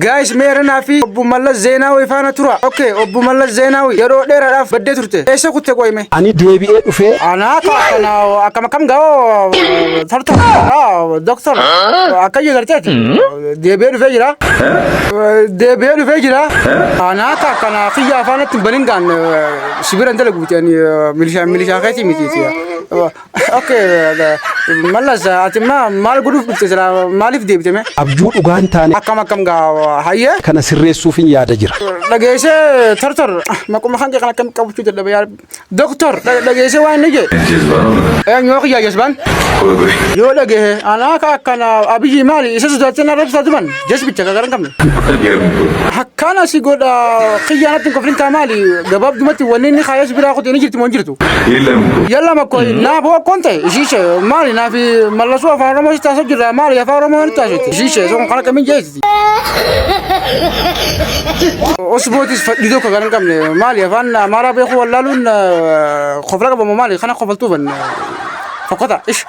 Guys, meeranaa fi obbo Mallas Zeenaawii faana tura. Okay, obbo Mallas Zeenaawii yeroo dheeraadhaaf baddee turte. Eessa kutte qoyme? Ani deebi'ee dhufee Anaa ka kana akkam akkam ga'oo tarta doktor akka garteeti. Deebi'ee dhufee jira. Deebi'ee dhufee jira. Anaa ka kana kiyya afaanatti hin banin gaan sibira hin dalaguuti ani milishaa milishaa keetii miti. Okay, Mallas, ati maal godhuuf dhufte sila? Maaliif deebite mee? Abjuu dhugaa hin taane Akkam akkam gaa, hayyee? kana sirreessuufin yaada jira. Dhageessee tortor maquma kan kee kan akkam qabachuu dadhabe yaa doktor, dhageessee waan inni jedhe. Eenyu kiyyaa jazbaan? Yoo dhagehe anaa ka akkana Abiyyi maali isa sodaachee na rabsaa tuman jazbicha ka garan qabne. Akkana si godha kiyyaa natti hin koflin kaa. Maali gabaabdumatti wanni inni kaayes biraa kutee ni jirti moo hin jirtu? Yalla makko naaf hokkoon ta'e ishiishe maali naafi mallasuu afaan Oromoo si taasisa jirra, maali afaan Oromoo ni taasifti ishiishe sun kana kamiin jeesti. Osbootis fadhii tokko kan hin qabne maali afaan Amaaraa beekuu wallaaluun kofla qabamu maali kana kofaltuufan fokkota ish.